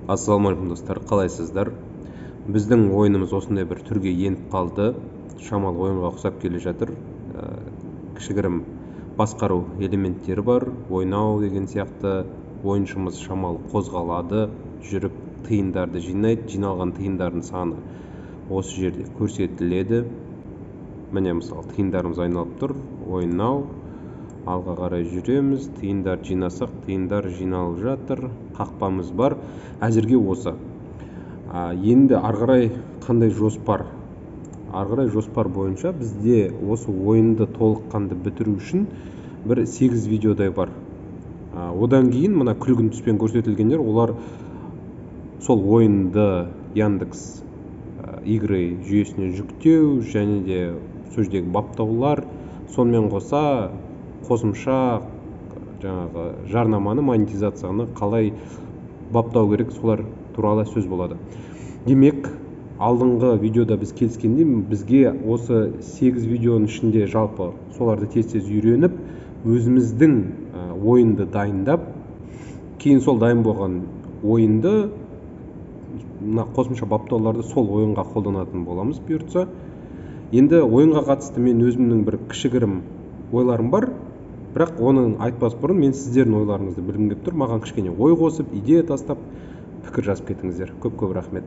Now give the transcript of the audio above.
Ассалаумағалейкум, достар, қалайсыздар? Біздің ойынымыз осындай бір түрге еніп қалды, шамалы ойынға ұқсап келе жатыр. Кішігірім басқару элементтері бар, ойнау деген сияқты. Ойыншымыз шамалы қозғалады, жүріп тиындарды жинайды. Жиналған тиындардың саны осы жерде көрсетіледі. Міне, мысалы, тиындарымыз айналып тұр. Ойнау, алға қарай жүреміз, тиындар жинасақ, тиындар жиналып жатыр. Қақпамыз бар. Әзірге осы. Енді ары қарай қандай жоспар? Ары қарай жоспар бойынша бізде осы ойынды толыққанды бітіру үшін бір 8 видеодай бар. Одан кейін мына күлгін түспен көрсетілгендер, олар сол ойынды Яндекс игры жүйесіне жүктеу және де сол жердегі баптаулар, сонымен қоса қосымша жаңағы жарнаманы, монетизацияны қалай баптау керек, солар туралы сөз болады. Демек, алдыңғы видеода біз келіскендей, бізге осы 8 видеоның ішінде жалпы соларды тез-тез үйреніп, өзіміздің ойынды дайындап, кейін сол дайын болған ойынды, мына қосымша баптауларды сол ойынға қолданатын боламыз, бұйыртса. Енді ойынға қатысты мен өзімнің бір кішігірім ойларым бар, бірақ оны айтпас бұрын мен сіздердің ойларыңызды білгім келіп тұр. Маған кішкене ой қосып, идея тастап, пікір жазып кетіңіздер. Көп-көп рахмет.